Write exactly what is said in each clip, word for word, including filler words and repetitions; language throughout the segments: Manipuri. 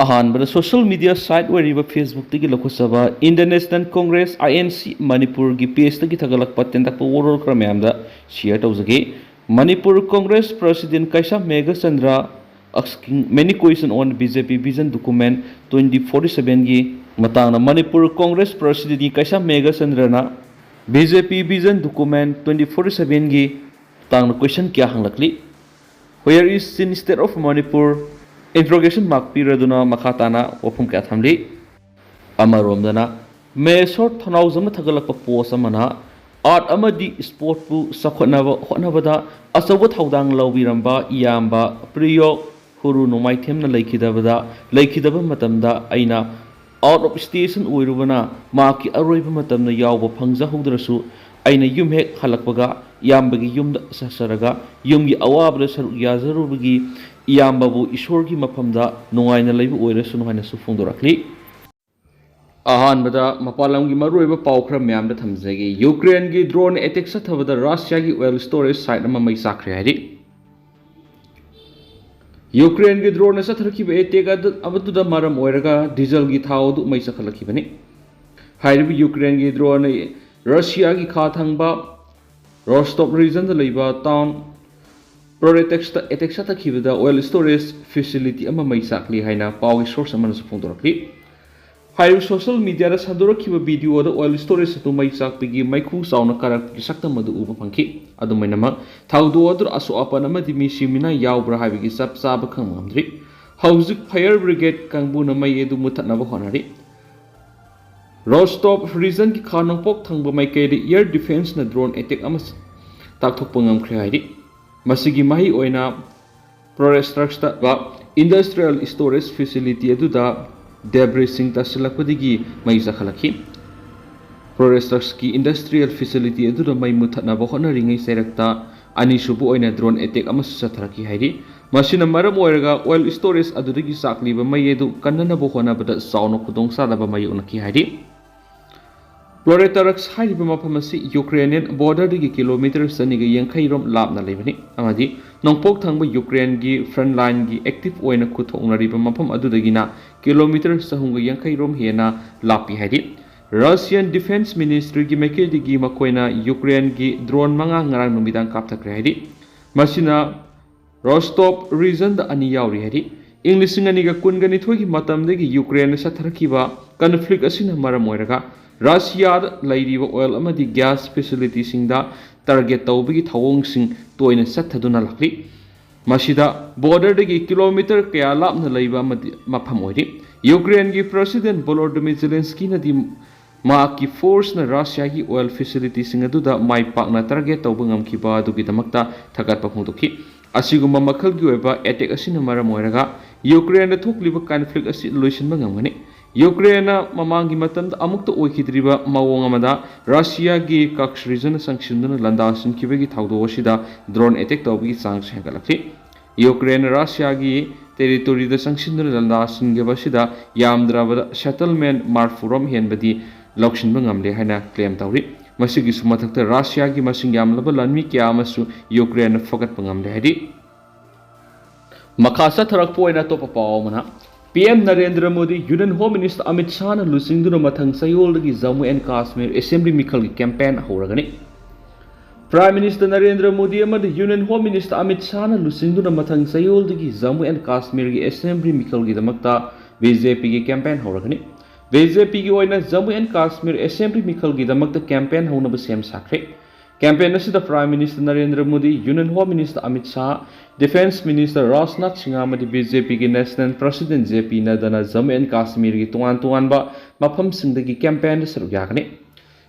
ꯑꯍꯥꯟꯕꯗ social media site ꯑꯣꯏꯔꯤꯕ Facebookꯇꯒꯤ ꯂꯧꯈꯠꯆꯕ Indian National Congress, I N C, ꯃꯅꯤꯄꯨꯔꯒꯤ pageꯇꯒꯤ ꯊꯥꯒꯠꯂꯛꯄ ꯇꯦꯟꯇꯛꯄ ꯋꯥꯔꯣꯜ ꯈꯔ ꯃꯌꯥꯝꯗ share ꯇꯧꯖꯒꯦ꯫ Manipur Congress President Keisham Meghachandra asking many question on B J P Vision Document twenty forty sevenꯒꯤ ꯃꯇꯥꯡꯗ꯫ ꯃꯅꯤꯄꯨꯔ Congress Presidentꯀꯤ ꯀꯩꯁꯥꯝ ꯃꯦꯘꯆꯟꯗ꯭ꯔꯅ B J P Vision Document twenty forty sevenꯒꯤ ꯃꯇꯥꯡꯗ question ꯀꯌꯥ ꯍꯪꯂꯛꯂꯤ꯫ Where is Chin State of Manipur? Interrogation mark ꯄꯤꯔꯗꯨꯅ ꯃꯈꯥ ꯇꯥꯅ ꯋꯥꯐꯝ ꯀꯌꯥ ꯊꯝꯂꯤ꯫ ꯑꯃꯔꯣꯝꯗꯅ, ꯃꯍꯦꯁꯣꯔ ꯊꯧꯅꯥꯎꯖꯝꯅ ꯊꯥꯒꯠꯂꯛꯄ post ꯑꯃꯅ, art ꯑꯃꯗꯤ sportꯄꯨ ꯆꯥꯎꯈꯠꯅꯕ ꯍꯣꯠꯅꯕꯗ ꯑꯆꯧꯕ ꯊꯧꯗꯥꯡ ꯂꯧꯕꯤꯔꯝꯕ ꯏꯌꯥꯝꯕ ꯄ꯭ꯔꯤꯌꯣ ꯍꯨꯔꯨ ꯅꯣꯡꯃꯥꯏꯊꯦꯝꯅ ꯂꯩꯈꯤꯗꯕꯗ, ꯂꯩꯈꯤꯗꯕ ꯃꯇꯝꯗ ꯑꯩꯅ out of station ꯑꯣꯏꯔꯨꯕꯅ ꯃꯍꯥꯛꯀꯤ ꯑꯔꯣꯏꯕ ꯃꯇꯝꯗ ꯌꯥꯎꯕ ꯐꯪꯖꯍꯧꯗ꯭ꯔꯁꯨ, ꯑꯩꯅ ꯌꯨꯝ ꯍꯦꯛ ꯍꯜꯂꯛꯄꯒ ꯏꯌꯥꯝꯕꯒꯤ ꯌꯨꯝꯗ ꯆꯠꯆꯔꯒ ꯌꯨꯝꯒꯤ ꯑꯋꯥꯕꯗ ꯁꯔꯨꯛ ꯌꯥꯖꯔꯨꯕꯒꯤ ꯏꯌꯥꯝꯕꯕꯨ ꯏꯁꯣꯔꯒꯤ ꯃꯐꯝꯗ ꯅꯨꯡꯉꯥꯏꯅ ꯂꯩꯕ ꯑꯣꯏꯔꯁꯅꯨ ꯍꯥꯏꯅꯁꯨ ꯐꯣꯡꯗꯣꯔꯛꯂꯤ꯫ ꯑꯍꯥꯟꯕꯗ ꯃꯄꯥꯟ ꯂꯝꯒꯤ ꯃꯔꯨꯑꯣꯏꯕ ꯄꯥꯎ ꯈꯔ ꯃꯌꯥꯝꯗ ꯊꯝꯖꯒꯦ꯫ ꯌꯨꯀ꯭ꯔꯦꯟꯒꯤ drone attack ꯆꯠꯊꯕꯗ ꯔꯁꯤꯌꯥꯒꯤ oil storage site ꯑꯃ ꯃꯩ ꯆꯥꯛꯈ꯭ꯔꯦ ꯍꯥꯏꯔꯤ꯫ ꯌꯨꯀ꯭ꯔꯦꯟꯒꯤ droneꯅ ꯆꯠꯊꯔꯛꯈꯤꯕ attack ꯑꯗꯨ, ꯑꯗꯨꯗ ꯃꯔꯝ ꯑꯣꯏꯔꯒ dieselꯒꯤ ꯊꯥꯎ ꯑꯗꯨ ꯃꯩ ꯆꯥꯛꯈꯠꯂꯛꯈꯤꯕꯅꯤ꯫ ꯍꯥꯏꯔꯤꯕ ꯌꯨꯀ꯭ꯔꯦꯟꯒꯤ droneꯅ ꯔꯁꯤꯌꯥꯒꯤ ꯈꯥ ꯊꯪꯕ Rostov regionꯗ ꯂꯩꯕ town Proretexꯇ attack ꯆꯠꯊꯈꯤꯕꯗ oil storage facility ꯑꯃ ꯃꯩ ꯆꯥꯛꯂꯤ ꯍꯥꯏꯅ ꯄꯥꯎꯒꯤ source ꯑꯃꯅꯁꯨ ꯐꯣꯡꯗꯣꯔꯛꯂꯤ꯫ ꯍꯥꯏꯔꯤꯕ social mediaꯗ ꯁꯟꯗꯣꯔꯛꯈꯤꯕ videoꯗ oil storage ꯑꯗꯨ ꯃꯩ ꯆꯥꯛꯄꯒꯤ ꯃꯩꯈꯨ ꯆꯥꯎꯅ ꯀꯥꯔꯛꯄꯒꯤ ꯁꯛꯇꯝ ꯑꯗꯨ ꯎꯕ ꯐꯪꯈꯤ꯫ ꯑꯗꯨꯝ ꯑꯣꯏꯅꯃꯛ, ꯊꯧꯗꯣꯛ ꯑꯗꯨꯗ ꯑꯁꯣꯛ ꯑꯄꯟ ꯑꯃꯗꯤ ꯃꯤ ꯁꯤꯃꯤꯅꯥ ꯌꯥꯎꯕ꯭ꯔꯥ ꯍꯥꯏꯕꯒꯤ ꯆꯞ ꯆꯥꯕ ꯈꯪꯕ ꯉꯝꯗ꯭ꯔꯤ꯫ ꯍꯧꯖꯤꯛ fire brigade ꯀꯥꯡꯕꯨꯅ ꯃꯩ ꯑꯗꯨ ꯃꯨꯊꯠꯅꯕ ꯍꯣꯠꯅꯔꯤ꯫ Rostov regionꯒꯤ ꯈꯥ ꯅꯣꯡꯄꯣꯛ ꯊꯪꯕ ꯃꯥꯏꯀꯩꯗ air defenceꯅ drone attack ꯑꯃ ꯇꯥꯛꯊꯣꯛꯄ ꯉꯝꯈ꯭ꯔꯦ ꯍꯥꯏꯔꯤ꯫ ꯃꯁꯤꯒꯤ ꯃꯍꯩ ꯑꯣꯏꯅ Proretexꯇ industrial storage facility ꯑꯗꯨꯗ debrisꯁꯤꯡ ꯇꯥꯁꯤꯜꯂꯛꯄꯗꯒꯤ ꯃꯩ ꯆꯥꯛꯈꯠꯂꯛꯈꯤ꯫ Proretexꯀꯤ industrial facility ꯑꯗꯨꯗ ꯃꯩ ꯃꯨꯊꯠꯅꯕ ꯍꯣꯠꯅꯔꯤꯉꯩ ꯆꯩꯔꯛꯇ ꯑꯅꯤꯁꯨꯕ ꯑꯣꯏꯅ drone attack ꯑꯃꯁꯨ ꯆꯠꯊꯔꯛꯈꯤ ꯍꯥꯏꯔꯤ꯫ ꯃꯁꯤꯅ ꯃꯔꯝ ꯑꯣꯏꯔꯒ oil storage ꯑꯗꯨꯗꯒꯤ ꯆꯥꯛꯂꯤꯕ ꯃꯩ ꯑꯗꯨ ꯀꯟꯅꯅꯕ ꯍꯣꯠꯅꯕꯗ ꯆꯥꯎꯅ ꯈꯨꯗꯣꯡꯆꯥꯗꯕ ꯃꯥꯌꯣꯛꯅꯈꯤ ꯍꯥꯏꯔꯤ꯫ Ploretarsk ꯍꯥꯏꯔꯤꯕ ꯃꯐꯝ ꯑꯁꯤ Ukrainian borderꯗꯒꯤ ꯀꯤꯂꯣꯃꯤꯇꯔ ꯆꯅꯤꯒ ꯌꯥꯡꯈꯩ ꯔꯣꯝ ꯂꯥꯞꯅ ꯂꯩꯕꯅꯤ ꯑꯃꯗꯤ ꯅꯣꯡꯄꯣꯛ ꯊꯪꯕ Ukraineꯒꯤ frontlineꯒꯤ active ꯑꯣꯏꯅ ꯈꯨꯠ ꯊꯣꯛꯅꯔꯤꯕ ꯃꯐꯝ ꯑꯗꯨꯗꯒꯤꯅ ꯀꯤꯂꯣꯃꯤꯇꯔ ꯆꯍꯨꯝꯒ ꯌꯥꯡꯈꯩ ꯔꯣꯝ ꯍꯦꯟꯅ ꯂꯥꯞꯄꯤ ꯍꯥꯏꯔꯤ꯫ Russian Defense Ministryꯒꯤ ꯃꯥꯏꯀꯩꯗꯒꯤ ꯃꯈꯣꯏꯅ Ukraineꯒꯤ drone ꯃꯉꯥ ꯉꯔꯥꯡ ꯅꯨꯃꯤꯗꯥꯡ ꯀꯥꯞꯊꯈ꯭ꯔꯦ ꯍꯥꯏꯔꯤ꯫ ꯃꯁꯤꯅ Rostov regionꯗ ꯑꯅꯤ ꯌꯥꯎꯔꯤ ꯍꯥꯏꯔꯤ꯫ ꯏꯪ ꯂꯤꯁꯤꯡ ꯑꯅꯤꯒ ꯀꯨꯟꯒ ꯅꯤꯊꯣꯏꯒꯤ ꯃꯇꯝꯗꯒꯤ Ukraineꯗ ꯆꯠꯊꯔꯛꯈꯤꯕ conflict ꯑꯁꯤꯅ ꯃꯔꯝ ꯑꯣꯏꯔꯒ Russiaꯗ ꯂꯩꯔꯤꯕ oil ꯑꯃꯗꯤ gas facilityꯁꯤꯡꯗ target ꯇꯧꯕꯒꯤ ꯊꯧꯑꯣꯡꯁꯤꯡ ꯇꯣꯏꯅ ꯆꯠꯊꯗꯨꯅ ꯂꯥꯛꯂꯤ꯫ ꯃꯁꯤꯗ borderꯗꯒꯤ ꯀꯤꯂꯣꯃꯤꯇꯔ ꯀꯌꯥ ꯂꯥꯞꯅ ꯂꯩꯕ ꯑꯃꯗꯤ ꯃꯐꯝ ꯑꯣꯏꯔꯤ꯫ Ukraineꯒꯤ President Volodymyr Zelenskyꯅꯗꯤ ꯃꯍꯥꯛꯀꯤ forceꯅ Russiaꯒꯤ oil facilityꯁꯤꯡ ꯑꯗꯨꯗ ꯃꯥꯏ ꯄꯥꯛꯅ target ꯇꯧꯕ ꯉꯝꯈꯤꯕ ꯑꯗꯨꯒꯤꯗꯃꯛꯇ ꯊꯥꯒꯠꯄ ꯐꯣꯡꯗꯣꯛꯈꯤ꯫ ꯑꯁꯤꯒꯨꯝꯕ ꯃꯈꯜꯒꯤ ꯑꯣꯏꯕ attack ꯑꯁꯤꯅ ꯃꯔꯝ ꯑꯣꯏꯔꯒ Ukraineꯗ ꯊꯣꯛꯂꯤꯕ conflict ꯑꯁꯤ ꯂꯣꯏꯁꯤꯟꯕ ꯉꯝꯒꯅꯤ꯫ Ukraineꯅ ꯃꯃꯥꯡꯒꯤ ꯃꯇꯝꯗ ꯑꯃꯨꯛꯇ ꯑꯣꯏꯈꯤꯗ꯭ꯔꯤꯕ ꯃꯑꯣꯡ ꯑꯃꯗ Russiaꯒꯤ Kursk region ꯆꯪꯁꯤꯟꯗꯨꯅ ꯂꯥꯟꯗꯥꯁꯤꯟꯈꯤꯕꯒꯤ ꯊꯧꯗꯣꯛ ꯑꯁꯤꯗ drone attack ꯇꯧꯕꯒꯤ ꯆꯥꯡꯁꯨ ꯍꯦꯟꯒꯠꯂꯛꯂꯤ꯫ Ukraineꯅ Russiaꯒꯤ territoryꯗ ꯆꯪꯁꯤꯟꯗꯨꯅ ꯂꯥꯟꯗꯥꯁꯤꯟꯈꯤꯕ ꯑꯁꯤꯗ ꯌꯥꯝꯗ꯭ꯔꯕꯗ settlement ꯃꯔꯐꯨ ꯔꯣꯝ ꯍꯦꯟꯕꯗꯤ ꯂꯧꯁꯤꯟꯕ ꯉꯝꯂꯦ ꯍꯥꯏꯅ claim ꯇꯧꯔꯤ꯫ ꯃꯁꯤꯒꯤꯁꯨ ꯃꯊꯛꯇ Russiaꯒꯤ ꯃꯁꯤꯡ ꯌꯥꯝꯂꯕ ꯂꯥꯟꯃꯤ ꯀꯌꯥ ꯑꯃꯁꯨ Ukraineꯅ ꯐꯒꯠꯄ ꯉꯝꯂꯦ ꯍꯥꯏꯔꯤ꯫ ꯃꯈꯥ ꯆꯠꯊꯔꯛꯄ ꯑꯣꯏꯅ ꯑꯇꯣꯞꯄ ꯄꯥꯎ ꯑꯃꯅ, PM Narendra Modi Union Home Minister Amit ꯁꯥꯍꯅ ꯂꯨꯆꯤꯡꯗꯨꯅ ꯃꯊꯪ ꯆꯌꯣꯜꯗꯒꯤ Jammu and Kashmir Assembly ꯃꯤꯈꯜꯒꯤ campaign ꯍꯧꯔꯒꯅꯤ꯫ Prime Minister Narendra Modi ꯑꯃꯗꯤ Union Home Minister ꯑꯃꯤꯠ ꯁꯥꯍꯅ ꯂꯨꯆꯤꯡꯗꯨꯅ ꯃꯊꯪ ꯆꯌꯣꯜꯗꯒꯤ Jammu and Kashmirꯒꯤ Assembly ꯃꯤꯈꯜꯒꯤꯗꯃꯛꯇ BJPꯒꯤ campaign ꯍꯧꯔꯒꯅꯤ꯫ BJPꯒꯤ ꯑꯣꯏꯅ Jammu and Kashmir Assembly ꯃꯤꯈꯜꯒꯤꯗꯃꯛꯇ campaign ꯍꯧꯅꯕ ꯁꯦꯝ ꯁꯥꯈ꯭ꯔꯦ꯫ Campaign ꯑꯁꯤꯗ Prime Minister Narendra Modi, Union Home Minister Amit Shah, Defense Minister Rajnath Singh ꯑꯃꯗꯤ BJPꯒꯤ National President JP ꯅꯗ꯭ꯗꯥꯅ Jammu and Kashmirꯒꯤ ꯇꯣꯉꯥꯟ ꯇꯣꯉꯥꯟꯕ ꯃꯐꯝꯁꯤꯡꯗꯒꯤ campaignꯗ ꯁꯔꯨꯛ ꯌꯥꯒꯅꯤ꯫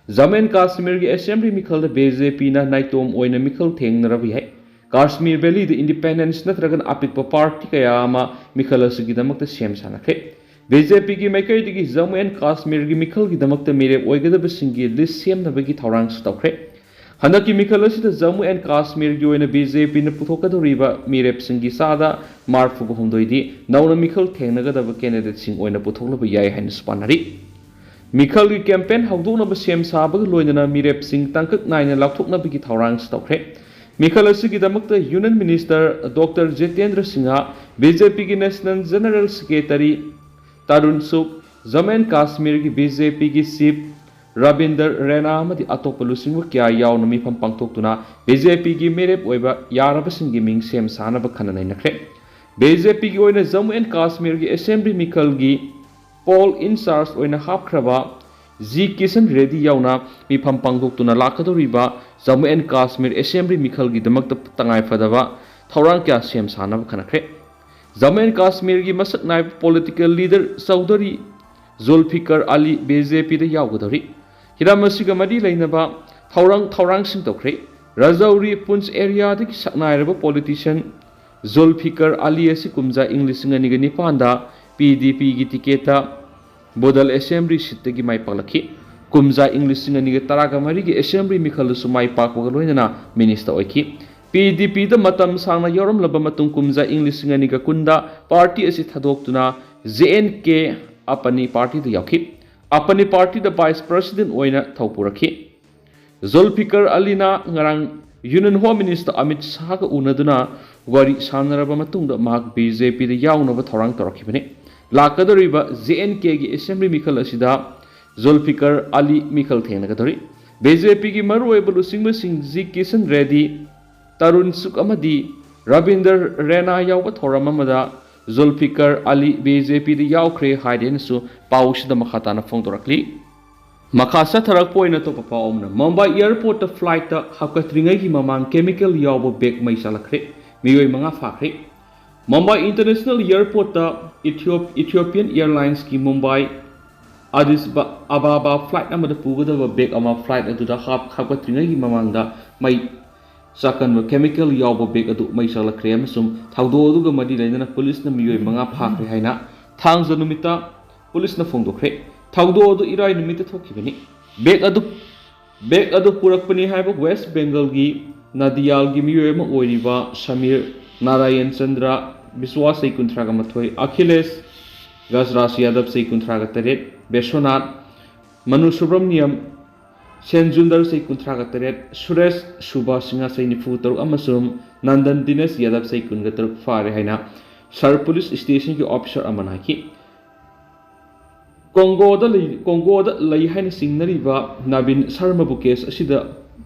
Jammu and Kashmirꯒꯤ Assembly ꯃꯤꯈꯜꯗ BJPꯅ ꯅꯥꯏꯇꯣꯝ ꯑꯣꯏꯅ ꯃꯤꯈꯜ ꯊꯦꯡꯅꯔꯕ ꯌꯥꯏ꯫ Kashmir Valleyꯗ independents ꯅꯠꯇ꯭ꯔꯒꯅ ꯑꯄꯤꯛꯄ party ꯀꯌꯥ ꯑꯃ ꯃꯤꯈꯜ ꯑꯁꯤꯒꯤꯗꯃꯛꯇ ꯁꯦꯝ ꯁꯥꯅꯈ꯭ꯔꯦ꯫ BJPꯒꯤ ꯃꯥꯏꯀꯩꯗꯒꯤ Jammu and Kashmirꯒꯤ ꯃꯤꯈꯜꯒꯤꯗꯃꯛꯇ ꯃꯤꯔꯦꯞ ꯑꯣꯏꯒꯗꯕꯁꯤꯡꯒꯤ list ꯁꯦꯝꯅꯕꯒꯤ ꯊꯧꯔꯥꯡꯁꯨ ꯇꯧꯈ꯭ꯔꯦ꯫ ꯍꯟꯗꯛꯀꯤ ꯃꯤꯈꯜ ꯑꯁꯤꯗ Jammu and Kashmirꯒꯤ ꯑꯣꯏꯅ BJPꯅ ꯄꯨꯊꯣꯛꯀꯗꯧꯔꯤꯕ ꯃꯤꯔꯦꯞꯁꯤꯡꯒꯤ ꯆꯥꯗ ꯃꯔꯐꯨꯒ ꯍꯨꯝꯗꯣꯏꯗꯤ ꯅꯧꯅ ꯃꯤꯈꯜ ꯊꯦꯡꯅꯒꯗꯕ candidateꯁꯤꯡ ꯑꯣꯏꯅ ꯄꯨꯊꯣꯛꯂꯕ ꯌꯥꯏ ꯍꯥꯏꯅꯁꯨ ꯄꯥꯅꯔꯤ꯫ ꯃꯤꯈꯜꯒꯤ ꯀꯦꯝꯄꯦꯟ ꯍꯧꯗꯣꯛꯅꯕ ꯁꯦꯝ ꯁꯥꯕꯒ ꯂꯣꯏꯅꯅ ꯃꯤꯔꯦꯞꯁꯤꯡ ꯇꯥꯡꯀꯛ ꯅꯥꯏꯅ ꯂꯥꯎꯊꯣꯛꯅꯕꯒꯤ ꯊꯧꯔꯥꯡꯁꯨ ꯇꯧꯈ꯭ꯔꯦ꯫ ꯃꯤꯈꯜ ꯑꯁꯤꯒꯤꯗꯃꯛꯇ union minister doctor Jitendra Singh, B J ꯄꯤꯒꯤ national general secretary Tarun Chugh, Jammu and ꯀꯥꯁꯃꯤꯔꯒꯤ ꯕꯤ ꯖꯦ ꯄꯤꯒꯤ ꯆꯤꯐ ꯔꯕꯤꯟꯗꯔ ꯔꯦꯅꯥ ꯑꯃꯗꯤ ꯑꯇꯣꯞꯄ ꯂꯨꯆꯤꯡꯕ ꯀꯌꯥ ꯌꯥꯎꯅ ꯃꯤꯐꯝ ꯄꯥꯡꯊꯣꯛꯇꯨꯅ ꯕꯤ ꯖꯦ ꯄꯤꯒꯤ ꯃꯤꯔꯦꯞ ꯑꯣꯏꯕ ꯌꯥꯔꯕꯁꯤꯡꯒꯤ ꯃꯤꯡ ꯁꯦꯝ ꯁꯥꯅꯕ ꯈꯟꯅ ꯅꯩꯅꯈ꯭ꯔꯦ꯫ ꯕꯤ ꯖꯦ ꯄꯤꯒꯤ ꯑꯣꯏꯅ ꯖꯝꯃꯨ ꯑꯦꯟ ꯀꯥꯁꯃꯤꯔꯒꯤ ꯑꯦꯁꯦꯝꯕ꯭ꯂꯤ ꯃꯤꯈꯜꯒꯤ ꯄꯣꯜ ꯏꯟ ꯆꯥꯔꯖ ꯑꯣꯏꯅ ꯍꯥꯞꯈ꯭ꯔꯕ ꯖꯤ ꯀꯤꯁꯟ ꯔꯦꯗꯤ ꯌꯥꯎꯅ ꯃꯤꯐꯝ ꯄꯥꯡꯊꯣꯛꯇꯨꯅ ꯂꯥꯛꯀꯗꯧꯔꯤꯕ ꯖꯝꯃꯨ ꯑꯦꯟ ꯀꯥꯁꯃꯤꯔ ꯑꯦꯁꯦꯝꯕ꯭ꯂꯤ ꯃꯤꯈꯜꯒꯤꯗꯃꯛꯇ ꯇꯉꯥꯏꯐꯗꯕ ꯊꯧꯔꯥꯡ ꯀꯌꯥ ꯁꯦꯝ ꯁꯥꯅꯕ ꯈꯟꯅꯈ꯭ꯔꯦ꯫ ꯖꯝꯃꯨ ꯑꯦꯟ ꯀꯥꯁꯃꯤꯔꯒꯤ ꯃꯁꯛ ꯅꯥꯏꯕ ꯄꯣꯂꯤꯇꯤꯀꯦꯜ ꯂꯤꯗꯔ ꯆꯧꯙꯔꯤ ꯖꯨꯜꯐꯤꯀꯔ ꯑꯂꯤ ꯕꯤ ꯖꯦ ꯄꯤꯗ ꯌꯥꯎꯒꯗꯧꯔꯤ꯫ ꯍꯤꯔꯝ ꯑꯁꯤꯒ ꯃꯔꯤ ꯂꯩꯅꯕ ꯊꯧꯔꯥꯡ ꯊꯧꯔꯥꯡꯁꯤꯡ ꯇꯧꯈ꯭ꯔꯦ꯫ ꯔꯖꯧꯔꯤ ꯄꯨꯟꯁ ꯑꯦꯔꯤꯌꯥꯗꯒꯤ ꯁꯛꯅꯥꯏꯔꯕ ꯄꯣꯂꯤꯇꯤꯁꯤꯌꯟ ꯖꯨꯜꯐꯤꯀꯔ ꯑꯂꯤ ꯑꯁꯤ ꯀꯨꯝꯖꯥ ꯏꯪ ꯂꯤꯁꯤꯡ ꯑꯅꯤꯒ ꯅꯤꯄꯥꯟꯗ ꯄꯤ ꯗꯤ ꯄꯤꯒꯤ ꯇꯤꯀꯦꯠꯇ ꯕꯣꯗꯜ ꯑꯦꯁꯦꯝꯕ꯭ꯂꯤ ꯁꯤꯠꯇꯒꯤ ꯃꯥꯏ ꯄꯥꯛꯂꯛꯈꯤ꯫ ꯀꯨꯝꯖꯥ ꯏꯪ ꯂꯤꯁꯤꯡ ꯑꯅꯤꯒ ꯇꯔꯥꯒ ꯃꯔꯤꯒꯤ ꯑꯦꯁꯦꯝꯕ꯭ꯂꯤ ꯃꯤꯈꯜꯗꯁꯨ ꯃꯥꯏ ꯄꯥꯛꯄꯒ ꯂꯣꯏꯅꯅ ꯃꯤꯅꯤꯁꯇꯔ ꯑꯣꯏꯈꯤ꯫ ꯄꯤ ꯗꯤ ꯄꯤꯗ ꯃꯇꯝ ꯁꯥꯡꯅ ꯌꯥꯎꯔꯝꯂꯕ ꯃꯇꯨꯡ ꯀꯨꯝꯖꯥ ꯏꯪ ꯂꯤꯁꯤꯡ ꯑꯅꯤꯒ ꯀꯨꯟꯗ ꯄꯥꯔꯇꯤ ꯑꯁꯤ ꯊꯥꯗꯣꯛꯇꯨꯅ ꯖꯦ ꯑꯦꯟ ꯀꯦ ꯑꯄꯅꯤ ꯄꯥꯔꯇꯤꯗ ꯌꯥꯎꯈꯤ꯫ ꯑꯄꯅꯤ ꯄꯥꯔꯇꯤꯗ ꯚꯥꯏꯁ ꯄ꯭ꯔꯁꯤꯗꯦꯟ ꯑꯣꯏꯅ ꯊꯧ ꯄꯨꯔꯛꯈꯤ꯫ ꯖꯨꯜꯐꯤꯀꯔ ꯑꯂꯤꯅ ꯉꯔꯥꯡ ꯌꯨꯅꯤꯌꯟ ꯍꯣꯝ ꯃꯤꯅꯤꯁꯇꯔ ꯑꯃꯤꯠ ꯁꯥꯍꯒ ꯎꯅꯗꯨꯅ ꯋꯥꯔꯤ ꯁꯥꯟꯅꯔꯕ ꯃꯇꯨꯡꯗ ꯃꯍꯥꯛ ꯕꯤ ꯖꯦ ꯄꯤꯗ ꯌꯥꯎꯅꯕ ꯊꯧꯔꯥꯡ ꯇꯧꯔꯛꯈꯤꯕꯅꯤ꯫ ꯂꯥꯛꯀꯗꯧꯔꯤꯕ ꯖꯦ ꯑꯦꯟ ꯀꯦꯒꯤ ꯑꯦꯁꯦꯝꯕ꯭ꯂꯤ ꯃꯤꯈꯜ ꯑꯁꯤꯗ ꯖꯨꯜꯐꯤꯀꯔ ꯑꯂꯤ ꯃꯤꯈꯜ ꯊꯦꯡꯅꯒꯗꯧꯔꯤ꯫ ꯕꯤ ꯖꯦ ꯄꯤꯒꯤ ꯃꯔꯨꯑꯣꯏꯕ ꯂꯨꯆꯤꯡꯕꯁꯤꯡ ꯖꯤ ꯀꯤꯁꯟ ꯔꯦꯗꯤ, ꯇꯔꯨꯟ ꯁꯨꯛ ꯑꯃꯗꯤ ꯔꯕꯤꯟꯗꯔ ꯔꯦꯅꯥ ꯌꯥꯎꯕ ꯊꯧꯔꯝ ꯑꯃꯗ ꯖꯨꯜꯐꯤꯀꯔ ꯑꯂꯤ ꯕꯤ ꯖꯦ ꯄꯤꯗ ꯌꯥꯎꯈ꯭ꯔꯦ ꯍꯥꯏꯔꯦꯅꯁꯨ ꯄꯥꯎꯁꯤꯗ ꯃꯈꯥ ꯇꯥꯅ ꯐꯣꯡꯗꯣꯔꯛꯂꯤ꯫ ꯃꯈꯥ ꯆꯠꯊꯔꯛꯄ ꯑꯣꯏꯅ ꯑꯇꯣꯞꯄ ꯄꯥꯎ ꯑꯃꯅ, ꯃꯨꯝꯕꯥꯏ ꯑꯦꯌꯔꯄꯣꯔꯠꯇ ꯐ꯭ꯂꯥꯏꯠꯇ ꯍꯥꯞꯀꯠꯇ꯭ꯔꯤꯉꯩꯒꯤ ꯃꯃꯥꯡ ꯀꯦꯃꯤꯀꯦꯜ ꯌꯥꯎꯕ ꯕꯦꯒ ꯃꯩ ꯆꯥꯛꯂꯛꯈ꯭ꯔꯦ꯫ ꯃꯤꯑꯣꯏ ꯃꯉꯥ ꯐꯥꯈ꯭ꯔꯦ꯫ ꯃꯨꯝꯕꯥꯏ ꯏꯟꯇꯔꯅꯦꯁꯅꯦꯜ ꯑꯦꯌꯔꯄꯣꯔꯠꯇ ꯏꯊꯤꯌꯣꯞ-, ꯏꯊꯤꯌꯣꯄꯤꯌꯟ ꯑꯦꯌꯔꯂꯥꯏꯟꯁꯀꯤ ꯃꯨꯝꯕꯥꯏ ꯑꯗꯤꯁ ꯑꯕꯥꯕꯥ ꯐ꯭ꯂꯥꯏꯠ ꯑꯃꯗ ꯄꯨꯒꯗꯕ ꯕꯦꯒ ꯑꯃ ꯐ꯭ꯂꯥꯏꯠ ꯑꯗꯨꯗ ꯍꯥꯞ-, ꯍꯥꯞꯀꯠꯇ꯭ꯔꯤꯉꯩꯒꯤ ꯃꯃꯥꯡꯗ ꯃꯩ ꯆꯥꯛꯀꯟꯕ ꯀꯦꯃꯤꯀꯦꯜ ꯌꯥꯎꯕ ꯕꯦꯒ ꯑꯗꯨ ꯃꯩ ꯆꯥꯛꯂꯛꯈ꯭ꯔꯦ ꯑꯃꯁꯨꯡ ꯊꯧꯗꯣꯛ ꯑꯗꯨꯒ ꯃꯔꯤ ꯂꯩꯅꯅ ꯄꯨꯂꯤꯁꯅ ꯃꯤꯑꯣꯏ ꯃꯉꯥ ꯐꯥꯈ꯭ꯔꯦ ꯍꯥꯏꯅ ꯊꯥꯡꯖ ꯅꯨꯃꯤꯠꯇ ꯄꯨꯂꯤꯁꯅ ꯐꯣꯡꯗꯣꯛꯈ꯭ꯔꯦ꯫ ꯊꯧꯗꯣꯛ ꯑꯗꯨ ꯏꯔꯥꯏ ꯅꯨꯃꯤꯠꯇ ꯊꯣꯛꯈꯤꯕꯅꯤ꯫ ꯕꯦꯒ ꯑꯗꯨ, ꯕꯦꯒ ꯑꯗꯨ ꯄꯨꯔꯛꯄꯅꯤ ꯍꯥꯏꯕ ꯋꯦꯁ ꯕꯦꯡꯒꯜꯒꯤ ꯅꯗꯤꯌꯥꯜꯒꯤ ꯃꯤꯑꯣꯏ ꯑꯃ ꯑꯣꯏꯔꯤꯕ ꯁꯃꯤꯔ ꯅꯥꯔꯥꯌꯟ ꯆꯟꯗ꯭ꯔ ꯕꯤꯁ꯭ꯋꯥꯁ, ꯆꯍꯤ ꯀꯨꯟꯊ꯭ꯔꯥꯒ ꯃꯥꯊꯣꯏ, ꯑꯈꯤꯂꯦꯁ ꯒꯖꯔꯥꯖ ꯌꯥꯗꯕ, ꯆꯍꯤ ꯀꯨꯟꯊ꯭ꯔꯥꯒ ꯇꯔꯦꯠ, ꯕꯤꯁ꯭ꯋꯅꯥꯊ ꯃꯅꯨ ꯁꯨꯕ꯭ꯔꯃꯅꯤꯌꯝ, ꯁꯦꯟꯖꯨꯟꯗꯔ ꯆꯍꯤ ꯀꯨꯟꯊ꯭ꯔꯥꯒ ꯇꯔꯦꯠ, ꯁꯨꯔꯦꯁ ꯁꯨꯕꯥꯁꯤꯡꯍ ꯆꯍꯤ ꯅꯤꯐꯨ ꯇꯔꯨꯛ ꯑꯃꯁꯨꯡ ꯅꯟꯗꯟ ꯗꯤꯅꯦꯁ ꯌꯥꯗꯕ ꯆꯍꯤ ꯀꯨꯟꯒ ꯇꯔꯨꯛ ꯐꯥꯔꯦ ꯍꯥꯏꯅ ꯁꯍꯔ ꯄꯨꯂꯤꯁ ꯁ꯭ꯇꯦꯁꯟꯒꯤ ꯑꯣꯐꯤꯁꯥꯔ ꯑꯃꯅ ꯍꯥꯏꯈꯤ꯫ ꯀꯣꯡꯒꯣꯗ ꯂꯩ, ꯀꯣꯡꯒꯣꯗ ꯂꯩ ꯍꯥꯏꯅ ꯆꯤꯡꯅꯔꯤꯕ ꯅꯕꯤꯟ ꯁꯔꯃꯕꯨ ꯀꯦꯁ ꯑꯁꯤꯗ,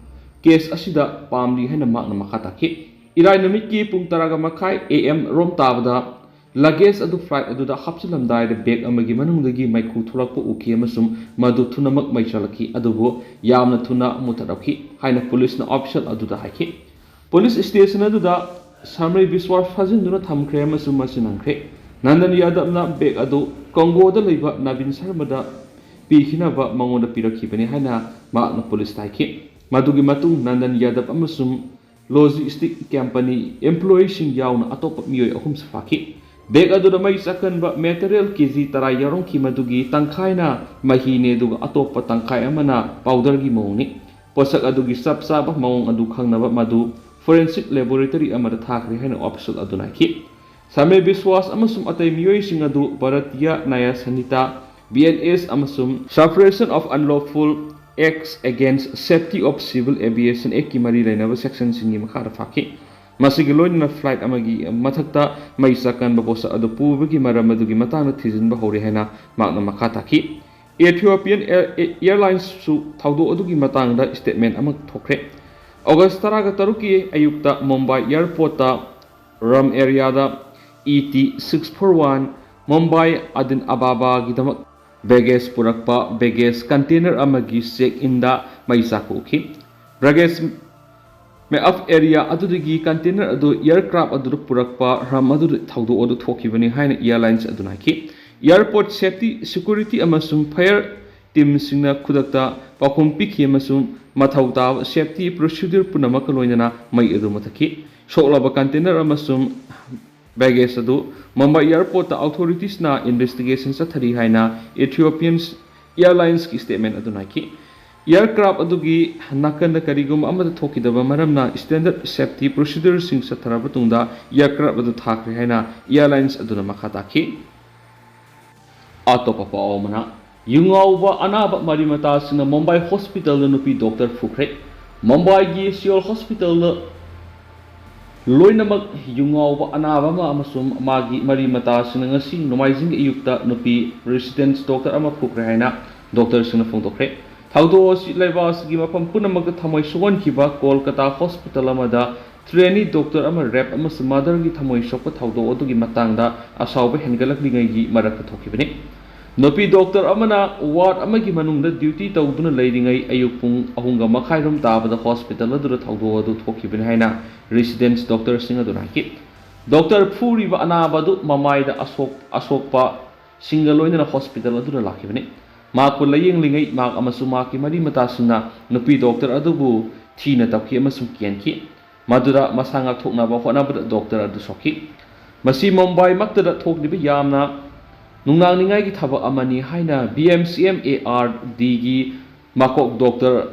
ꯀꯦꯁ ꯑꯁꯤꯗ ꯄꯥꯝꯂꯤ ꯍꯥꯏꯅ ꯃꯍꯥꯛꯅ ꯃꯈꯥ ꯇꯥꯈꯤ꯫ ꯏꯔꯥꯏ ꯅꯨꯃꯤꯠꯀꯤ ꯄꯨꯡ ꯇꯔꯥꯒ ꯃꯈꯥꯏ A M ꯔꯣꯝ ꯇꯥꯕꯗ luggage ꯑꯗꯨ flight ꯑꯗꯨꯗ ꯍꯥꯞꯆꯤꯜꯂꯝꯗꯥꯏꯗ bag ꯑꯃꯒꯤ ꯃꯅꯨꯡꯗꯒꯤ ꯃꯩꯈꯨ ꯊꯣꯛꯂꯛꯄ ꯎꯈꯤ ꯑꯃꯁꯨꯡ ꯃꯗꯨ ꯊꯨꯅꯃꯛ ꯃꯩ ꯆꯥꯛꯂꯛꯈꯤ, ꯑꯗꯨꯕꯨ ꯌꯥꯝꯅ ꯊꯨꯅ ꯃꯨꯊꯠꯍꯧꯈꯤ ꯍꯥꯏꯅ ꯄꯨꯂꯤꯁꯅ ꯑꯣꯐꯤꯁꯤꯌꯦꯜ ꯑꯗꯨꯗ ꯍꯥꯏꯈꯤ꯫ ꯄꯨꯂꯤꯁ ꯁ꯭ꯇꯦꯁꯟ ꯑꯗꯨꯗ ꯁꯥꯃꯔꯤ ꯕꯤꯁꯋꯥꯁ ꯐꯥꯖꯤꯟꯗꯨꯅ ꯊꯝꯈ꯭ꯔꯦ ꯑꯃꯁꯨꯡ ꯃꯁꯤ ꯅꯪꯈ꯭ꯔꯦ꯫ ꯅꯟꯗꯟ ꯌꯥꯗꯕꯅ bag ꯑꯗꯨ ꯀꯣꯡꯒꯣꯗ ꯂꯩꯕ ꯅꯕꯤꯟ ꯁꯔꯃꯗ ꯄꯤꯈꯤꯅꯕ ꯃꯉꯣꯟꯗ ꯄꯤꯔꯛꯈꯤꯕꯅꯤ ꯍꯥꯏꯅ ꯃꯍꯥꯛꯅ ꯄꯨꯂꯤꯁꯇ ꯍꯥꯏꯈꯤ꯫ ꯃꯗꯨꯒꯤ ꯃꯇꯨꯡ ꯅꯟꯗꯟ ꯌꯥꯗꯕ ꯑꯃꯁꯨꯡ ꯂꯣꯖꯤꯁꯇꯤꯛ ꯀꯝꯄꯅꯤ employeeꯁꯤꯡ ꯌꯥꯎꯅ ꯑꯇꯣꯞꯄ ꯃꯤꯑꯣꯏ ꯑꯍꯨꯝꯁꯨ ꯐꯥꯈꯤ꯫ Bag ꯑꯗꯨꯗ ꯃꯩ ꯆꯥꯛꯀꯟꯕ material K G ꯇꯔꯥ ꯌꯥꯎꯔꯝꯈꯤ, ꯃꯗꯨꯒꯤ ꯇꯪꯈꯥꯏꯅ ꯃꯍꯤꯅꯤ, ꯑꯗꯨꯒ ꯑꯇꯣꯞꯄ ꯇꯪꯈꯥꯏ ꯑꯃꯅ powderꯒꯤ ꯃꯑꯣꯡꯅꯤ꯫ ꯄꯣꯠꯁꯛ ꯑꯗꯨꯒꯤ ꯆꯞ ꯆꯥꯕ ꯃꯑꯣꯡ ꯑꯗꯨ ꯈꯪꯅꯕ ꯃꯗꯨ forensic laboratory ꯑꯃꯗ ꯊꯥꯈ꯭ꯔꯦ ꯍꯥꯏꯅ ꯑꯣꯐꯤꯁꯤꯌꯦꯜ ꯑꯗꯨꯅ ꯍꯥꯏꯈꯤ꯫ ꯁꯥꯃꯦ ꯕꯤꯁꯋꯥꯁ ꯑꯃꯁꯨꯡ ꯑꯇꯩ ꯃꯤꯑꯣꯏꯁꯤꯡ ꯑꯗꯨ ꯚꯥꯔꯇꯤꯌꯥ ꯅ꯭ꯌꯥꯌ ꯁꯪꯍꯤꯇꯥ, B N S, ꯑꯃꯁꯨꯡ Suppression of Unlawful Acts Against Safety of Civil Aviation Actꯀꯤ ꯃꯔꯤ ꯂꯩꯅꯕ sectionꯁꯤꯡꯒꯤ ꯃꯈꯥꯗ ꯐꯥꯈꯤ꯫ ꯃꯁꯤꯒꯤ ꯂꯣꯏꯅꯅ flight ꯑꯃꯒꯤ ꯃꯊꯛꯇ ꯃꯩ ꯆꯥꯛꯀꯟꯕ ꯄꯣꯠꯁꯛ ꯑꯗꯨ ꯄꯨꯕꯒꯤ ꯃꯔꯝ ꯑꯗꯨꯒꯤ ꯃꯇꯥꯡꯗ ꯊꯤꯖꯤꯟꯕ ꯍꯧꯔꯦ ꯍꯥꯏꯅ ꯃꯍꯥꯛꯅ ꯃꯈꯥ ꯇꯥꯈꯤ꯫ Ethiopian Air-, Airlinesꯁꯨ ꯊꯧꯗꯣꯛ ꯑꯗꯨꯒꯤ ꯃꯇꯥꯡꯗ statement ꯑꯃ ꯊꯣꯛꯈ꯭ꯔꯦ꯫ ꯑꯣꯒꯁ ꯇꯔꯥꯒ ꯇꯔꯨꯛꯀꯤ ꯑꯌꯨꯛꯇ ꯃꯨꯝꯕꯥꯏ airportꯇ ꯔꯝ areaꯗ E T six four one Mumbai ꯑꯗꯤꯟ ꯑꯕꯥꯕꯥꯒꯤꯗꯃꯛ baggage ꯄꯨꯔꯛꯄ baggage container ꯑꯃꯒꯤ check inꯗ ꯃꯩ ꯆꯥꯛꯄ ꯎꯈꯤ꯫ Baggage ꯃꯦꯞ ꯑꯦꯔꯤꯌꯥ ꯑꯗꯨꯗꯒꯤ container ꯑꯗꯨ aircraft ꯑꯗꯨꯗ ꯄꯨꯔꯛꯄ ꯔꯝ ꯑꯗꯨꯗ ꯊꯧꯗꯣꯛ ꯑꯗꯨ ꯊꯣꯛꯈꯤꯕꯅꯤ ꯍꯥꯏꯅ airlines ꯑꯗꯨꯅ ꯍꯥꯏꯈꯤ꯫ Airport safety, security ꯑꯃꯁꯨꯡ fire teamꯁꯤꯡꯅ ꯈꯨꯗꯛꯇ ꯄꯥꯎꯈꯨꯝ ꯄꯤꯈꯤ ꯑꯃꯁꯨꯡ ꯃꯊꯧ ꯇꯥꯕ safety procedure ꯄꯨꯝꯅꯃꯛꯀ ꯂꯣꯏꯅꯅ ꯃꯩ ꯑꯗꯨ ꯃꯨꯊꯠꯈꯤ꯫ ꯁꯣꯛꯂꯕ container ꯑꯃꯁꯨꯡ baggage ꯑꯗꯨ ꯃꯨꯝꯕꯥꯏ airportꯇ authoritiesꯅ investigation ꯆꯠꯊꯔꯤ ꯍꯥꯏꯅ Ethiopian Airlinesꯀꯤ statement ꯑꯗꯨꯅ ꯍꯥꯏꯈꯤ꯫ Aircraft ꯑꯗꯨꯒꯤ ꯅꯥꯀꯟꯗ ꯀꯔꯤꯒꯨꯝꯕ ꯑꯃꯠꯇ ꯊꯣꯛꯈꯤꯗꯕ ꯃꯔꯝꯅ standard safety procedureꯁꯤꯡ ꯆꯠꯊꯔꯕ ꯃꯇꯨꯡꯗ aircraft ꯑꯗꯨ ꯊꯥꯈ꯭ꯔꯦ ꯍꯥꯏꯅ airlines ꯑꯗꯨꯅ ꯃꯈꯥ ꯇꯥꯈꯤ꯫ ꯑꯇꯣꯞꯄ ꯄꯥꯎ ꯑꯃꯅ, ꯌꯨ ꯉꯥꯎꯕ ꯑꯅꯥꯕ ꯃꯔꯤ ꯃꯇꯥꯁꯤꯡꯅ ꯃꯨꯝꯕꯥꯏ ꯍꯣꯁꯄꯤꯇꯥꯜꯗ ꯅꯨꯄꯤ ꯗꯣꯛꯇꯔ ꯐꯨꯈ꯭ꯔꯦ꯫ ꯃꯨꯝꯕꯥꯏꯒꯤ ꯁꯤꯑꯣꯜ ꯍꯣꯁꯄꯤꯇꯥꯜꯗ ꯂꯣꯏꯅꯃꯛ ꯌꯨ ꯉꯥꯎꯕ ꯑꯅꯥꯕ ꯑꯃ ꯑꯃꯁꯨꯡ ꯃꯥꯒꯤ ꯃꯔꯤ ꯃꯇꯥꯁꯤꯡꯅ ꯉꯁꯤ ꯅꯣꯡꯃꯥꯏꯖꯤꯡꯒꯤ ꯑꯌꯨꯛꯇ ꯅꯨꯄꯤ ꯔꯦꯁꯤꯗꯦꯟꯁ ꯗꯣꯛꯇꯔ ꯑꯃ ꯐꯨꯈ꯭ꯔꯦ ꯍꯥꯏꯅ ꯗꯣꯛꯇꯔꯁꯤꯡꯅ ꯐꯣꯡꯗꯣꯛꯈ꯭ꯔꯦ꯫ ꯊꯧꯗꯣꯛ ꯑꯁꯤ ꯂꯩꯕꯥꯛ ꯑꯁꯤꯒꯤ ꯃꯐꯝ ꯄꯨꯝꯅꯃꯛꯇ ꯊꯃꯣꯏ ꯁꯣꯛꯍꯟꯈꯤꯕ ꯀꯣꯜꯀꯇꯥ ꯍꯣꯁꯄꯤꯇꯥꯜ ꯑꯃꯗ ꯇ꯭ꯔꯦꯅꯤ ꯗꯣꯛꯇꯔ ꯑꯃ ꯔꯦꯞ ꯑꯃꯁꯨꯡ ꯃꯥꯗꯔꯒꯤ ꯊꯃꯣꯏ ꯁꯣꯛꯄ ꯊꯧꯗꯣꯛ ꯑꯗꯨꯒꯤ ꯃꯇꯥꯡꯗ ꯑꯁꯥꯎꯕ ꯍꯦꯟꯒꯠꯂꯛꯂꯤꯉꯩꯒꯤ ꯃꯔꯛꯇ ꯊꯣꯛꯈꯤꯕꯅꯤ꯫ ꯅꯨꯄꯤ ꯗꯣꯛꯇꯔ ꯑꯃꯅ ꯋꯥꯔꯗ ꯑꯃꯒꯤ ꯃꯅꯨꯡꯗ ꯗ꯭ꯌꯨꯇꯤ ꯇꯧꯗꯨꯅ ꯂꯩꯔꯤꯉꯩ ꯑꯌꯨꯛ ꯄꯨꯡ ꯑꯍꯨꯝꯒ ꯃꯈꯥꯏꯔꯣꯝ ꯇꯥꯕꯗ ꯍꯣꯁꯄꯤꯇꯥꯜ ꯑꯗꯨꯗ ꯊꯧꯗꯣꯛ ꯑꯗꯨ ꯊꯣꯛꯈꯤꯕꯅꯤ ꯍꯥꯏꯅ ꯔꯦꯁꯤꯗꯦꯟꯁ ꯗꯣꯛꯇꯔꯁꯤꯡ ꯑꯗꯨꯅ ꯍꯥꯏꯈꯤ꯫ ꯗꯣꯛꯇꯔ ꯐꯨꯔꯤꯕ ꯑꯅꯥꯕ ꯑꯗꯨ ꯃꯃꯥꯏꯗ ꯑꯁꯣꯛ-, ꯑꯁꯣꯛꯄꯁꯤꯡꯒ ꯂꯣꯏꯅꯅ ꯍꯣꯁꯄꯤꯇꯥꯜ ꯑꯗꯨꯗ ꯂꯥꯛꯈꯤꯕꯅꯤ꯫ ꯃꯍꯥꯛꯄꯨ ꯂꯥꯌꯦꯡꯂꯤꯉꯩ ꯃꯍꯥꯛ ꯑꯃꯁꯨꯡ ꯃꯍꯥꯛꯀꯤ ꯃꯔꯤ ꯃꯇꯥꯁꯤꯡꯅ ꯅꯨꯄꯤ ꯗꯣꯛꯇꯔ ꯑꯗꯨꯕꯨ ꯊꯤꯅ ꯇꯞꯈꯤ ꯑꯃꯁꯨꯡ ꯀꯦꯟꯈꯤ꯫ ꯃꯗꯨꯗ ꯃꯁꯥ ꯉꯥꯛꯊꯣꯛꯅꯕ ꯍꯣꯠꯅꯕꯗ ꯗꯣꯛꯇꯔ ꯑꯗꯨ ꯁꯣꯛꯈꯤ꯫ ꯃꯁꯤ ꯃꯨꯝꯕꯥꯏꯃꯛꯇꯗ ꯊꯣꯛꯂꯤꯕ ꯌꯥꯝꯅ ꯅꯨꯡꯅꯥꯡꯅꯤꯡꯉꯥꯏꯒꯤ ꯊꯕꯛ ꯑꯃꯅꯤ ꯍꯥꯏꯅ B M C M A R Dꯒꯤ ꯃꯀꯣꯛ ꯗꯣꯛꯇꯔ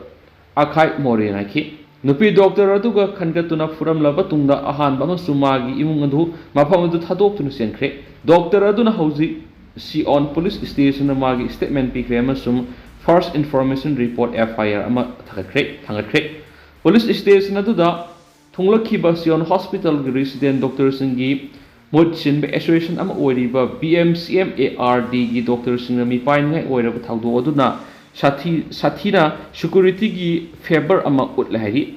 ꯑꯈꯥꯏ ꯃꯣꯔꯦꯅ ꯍꯥꯏꯈꯤ꯫ ꯅꯨꯄꯤ ꯗꯣꯛꯇꯔ ꯑꯗꯨꯒ ꯈꯟꯒꯠꯇꯨꯅ ꯐꯨꯔꯝꯂꯕ ꯇꯨꯡꯗ ꯑꯍꯥꯟꯕ ꯑꯃꯁꯨꯡ ꯃꯥꯒꯤ ꯏꯃꯨꯡ ꯑꯗꯨ ꯃꯐꯝ ꯑꯗꯨ ꯊꯥꯗꯣꯛꯇꯨꯅ ꯆꯦꯟꯈ꯭ꯔꯦ꯫ ꯗꯣꯛꯇꯔ ꯑꯗꯨꯅ ꯍꯧꯖꯤꯛ ꯁꯤꯑꯣꯟ ꯄꯨꯂꯤꯁ ꯁ꯭ꯇꯦꯁꯟꯗ ꯃꯥꯒꯤ ꯁ꯭ꯇꯦꯠꯃꯦꯟ ꯄꯤꯈ꯭ꯔꯦ ꯑꯃꯁꯨꯡ First Information Report, F I R, ꯑꯃ ꯊꯥꯒꯠꯈ꯭ꯔꯦ, ꯊꯥꯡꯒꯠꯈ꯭ꯔꯦ꯫ ꯄꯨꯂꯤꯁ ꯁ꯭ꯇꯦꯁꯟ ꯑꯗꯨꯗ ꯊꯨꯡꯂꯛꯈꯤꯕ ꯁꯤꯑꯣꯟ ꯍꯣꯁꯄꯤꯇꯥꯜꯒꯤ ꯔꯦꯁꯤꯗꯦꯟ ꯗꯣꯛꯇꯔꯁꯤꯡꯒꯤ ꯃꯍꯨꯠ ꯁꯤꯟꯕ ꯑꯦꯁꯣꯁꯤꯌꯦꯁꯟ ꯑꯃ ꯑꯣꯏꯔꯤꯕ B M C M A R Dꯒꯤ ꯗꯣꯛꯇꯔꯁꯤꯡꯅ ꯃꯤꯄꯥꯏꯅꯤꯡꯉꯥꯏ ꯑꯣꯏꯔꯕ ꯊꯧꯗꯣꯛ ꯑꯗꯨꯅ ꯁꯥꯊꯤ-, ꯁꯥꯊꯤꯅ ꯁꯦꯀ꯭ꯌꯨꯔꯤꯇꯤꯒꯤ ꯐꯦꯕꯔ ꯑꯃ ꯎꯠꯂꯦ ꯍꯥꯏꯔꯤ꯫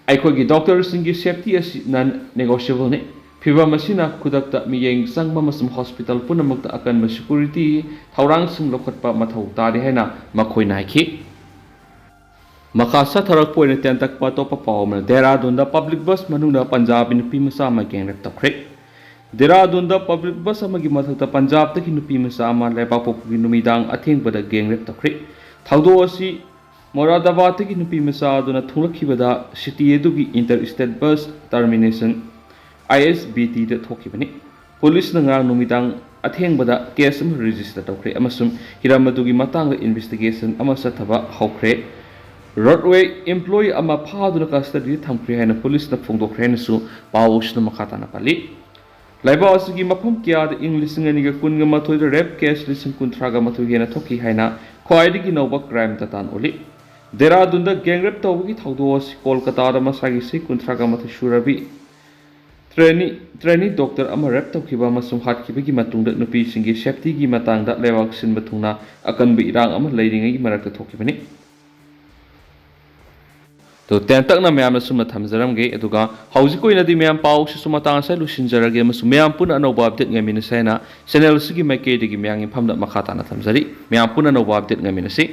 ꯑꯩꯈꯣꯏꯒꯤ ꯗꯣꯛꯇꯔꯁꯤꯡꯒꯤ ꯁꯦꯐꯇꯤ ꯑꯁꯤ ꯅꯟ ꯅꯦꯒꯣꯁꯤꯌꯦꯕꯜꯅꯤ꯫ ꯐꯤꯚꯝ ꯑꯁꯤꯅ ꯈꯨꯗꯛꯇ ꯃꯤꯠꯌꯦꯡ ꯆꯪꯕ ꯑꯃꯁꯨꯡ ꯍꯣꯁꯄꯤꯇꯥꯜ ꯄꯨꯝꯅꯃꯛꯇ ꯑꯀꯟꯕ ꯁꯦꯀ꯭ꯌꯨꯔꯤꯇꯤ ꯊꯧꯔꯥꯡꯁꯤꯡ ꯂꯧꯈꯠꯄ ꯃꯊꯧ ꯇꯥꯔꯤ ꯍꯥꯏꯅ ꯃꯈꯣꯏꯅ ꯍꯥꯏꯈꯤ꯫ ꯃꯈꯥ ꯆꯠꯊꯔꯛꯄ ꯑꯣꯏꯅ ꯇꯦꯟꯇꯛꯄ ꯑꯇꯣꯞꯄ ꯄꯥꯎ ꯑꯃꯅ, ꯗꯦꯍꯔꯥꯗꯨꯟꯗ ꯄꯕ꯭ꯂꯤꯛ ꯕꯁ ꯃꯅꯨꯡꯗ ꯄꯟꯖꯥꯕꯤ ꯅꯨꯄꯤ ꯃꯆꯥ ꯑꯃ ꯒꯦꯡ ꯔꯦꯞ ꯇꯧꯈ꯭ꯔꯦ꯫ ꯗꯦꯍꯔꯥꯗꯨꯟꯗ ꯄꯕ꯭ꯂꯤꯛ ꯕꯁ ꯑꯃꯒꯤ ꯃꯊꯛꯇ ꯄꯟꯖꯥꯕꯇꯒꯤ ꯅꯨꯄꯤ ꯃꯆꯥ ꯑꯃ ꯂꯩꯕꯥꯛꯄꯣꯛꯄꯒꯤ ꯅꯨꯃꯤꯗꯥꯡ ꯑꯊꯦꯡꯕꯗ ꯒꯦꯡ ꯔꯦꯞ ꯇꯧꯈ꯭ꯔꯦ꯫ ꯊꯧꯗꯣꯛ ꯑꯁꯤ ꯃꯣꯔꯥꯗꯥꯕꯥꯗꯇꯒꯤ ꯅꯨꯄꯤ ꯃꯆꯥ ꯑꯗꯨꯅ ꯊꯨꯡꯂꯛꯈꯤꯕꯗ ꯁꯤꯇꯤ ꯑꯗꯨꯒꯤ inter state bus termination, I S B T, ꯗ ꯊꯣꯛꯈꯤꯕꯅꯤ꯫ ꯄꯨꯂꯤꯁꯅ ꯉꯔꯥꯡ ꯅꯨꯃꯤꯗꯥꯡ ꯑꯊꯦꯡꯕꯗ ꯀꯦꯁ ꯑꯃ ꯔꯦꯖꯤꯁꯇꯔ ꯇꯧꯈ꯭ꯔꯦ ꯑꯃꯁꯨꯡ ꯍꯤꯔꯝ ꯑꯗꯨꯒꯤ ꯃꯇꯥꯡꯗ ꯏꯟꯚꯦꯁꯇꯤꯒꯦꯁꯟ ꯑꯃ ꯆꯠꯊꯕ ꯍꯧꯈ꯭ꯔꯦ꯫ ꯔꯣꯗꯋꯦ ꯏꯝꯄ꯭ꯂꯣꯌꯤ ꯑꯃ ꯐꯥꯗꯨꯅ ꯀꯁꯇꯗꯤꯗ ꯊꯝꯈ꯭ꯔꯦ ꯍꯥꯏꯅ ꯄꯨꯂꯤꯁꯅ ꯐꯣꯡꯗꯣꯛꯈ꯭ꯔꯦ ꯍꯥꯏꯅꯁꯨ ꯄꯥꯎ ꯑꯁꯤꯅ ꯃꯈꯥ ꯇꯥꯅ ꯄꯜꯂꯤ꯫ ꯂꯩꯕꯥꯛ ꯑꯁꯤꯒꯤ ꯃꯐꯝ ꯀꯌꯥꯗ ꯏꯪ ꯂꯤꯁꯤꯡ ꯑꯅꯤꯒ ꯀꯨꯟꯒ ꯃꯥꯊꯣꯏꯗ ꯔꯦꯞ ꯀꯦꯁ ꯂꯤꯁꯤꯡ ꯀꯨꯟꯊ꯭ꯔꯥꯒ ꯃꯥꯊꯣꯏ ꯍꯦꯟꯅ ꯊꯣꯛꯈꯤ ꯍꯥꯏꯅ ꯈ꯭ꯋꯥꯏꯗꯒꯤ ꯅꯧꯕ ꯀ꯭ꯔꯥꯏꯝ ꯗꯇꯥꯅ ꯎꯠꯂꯤ꯫ ꯗꯦꯔꯥꯗꯨꯟꯗ ꯒꯦꯡ ꯔꯦꯞ ꯇꯧꯕꯒꯤ ꯊꯧꯗꯣꯛ ꯑꯁꯤ ꯀꯣꯜꯀꯇꯥꯗ ꯃꯁꯥꯒꯤ ꯁꯤ ꯀꯨꯟꯊ꯭ꯔꯥꯒ ꯃꯥꯊꯣꯏ ꯁꯨꯔꯕꯤ ꯇ꯭ꯔꯦꯅꯤ ꯇ꯭ꯔꯦꯅꯤ ꯗꯣꯛꯇꯔ ꯑꯃ ꯔꯦꯞ ꯇꯧꯈꯤꯕ ꯑꯃꯁꯨꯡ ꯍꯥꯠꯈꯤꯕꯒꯤ ꯃꯇꯨꯡꯗ ꯅꯨꯄꯤꯁꯤꯡꯒꯤ ꯁꯦꯐꯇꯤꯒꯤ ꯃꯇꯥꯡꯗ ꯂꯩꯕꯥꯛ ꯁꯤꯟꯕ ꯊꯨꯡꯅ ꯑꯀꯟꯕ ꯏꯔꯥꯡ ꯑꯃ ꯂꯩꯔꯤꯉꯩꯒꯤ ꯃꯔꯛꯇ ꯊꯣꯛꯈꯤꯕꯅꯤ꯫ ꯑꯗꯨ ꯇꯦꯟꯇꯛꯅ ꯃꯌꯥꯝꯅ ꯁꯨꯝꯅ ꯊꯝꯖꯔꯝꯒꯦ꯫ ꯑꯗꯨꯒ ꯍꯧꯖꯤꯛ ꯑꯣꯏꯅꯗꯤ ꯃꯌꯥꯝ ꯄꯥꯎꯁꯤꯁꯨ ꯃꯇꯥꯡ ꯑꯁꯤꯗ ꯂꯣꯏꯁꯤꯟꯖꯔꯒꯦ ꯑꯃꯁꯨꯡ ꯃꯌꯥꯝ ꯄꯨꯟꯅ ꯑꯅꯧꯕ ꯑꯞꯗꯦꯠ ꯉꯥꯏꯃꯤꯟꯅꯁꯦ ꯍꯥꯏꯅ ꯆꯦꯅꯦꯜ ꯑꯁꯤꯒꯤ ꯃꯥꯏꯀꯩꯗꯒꯤ ꯃꯌꯥꯝꯒꯤ ꯃꯐꯝꯗ ꯃꯈꯥ ꯇꯥꯅ ꯊꯝꯖꯔꯤ꯫ ꯃꯌꯥꯝ ꯄꯨꯟꯅ ꯑꯅꯧꯕ ꯑꯞꯗꯦꯠ ꯉꯥꯏꯃꯤꯟꯅꯁꯤ꯫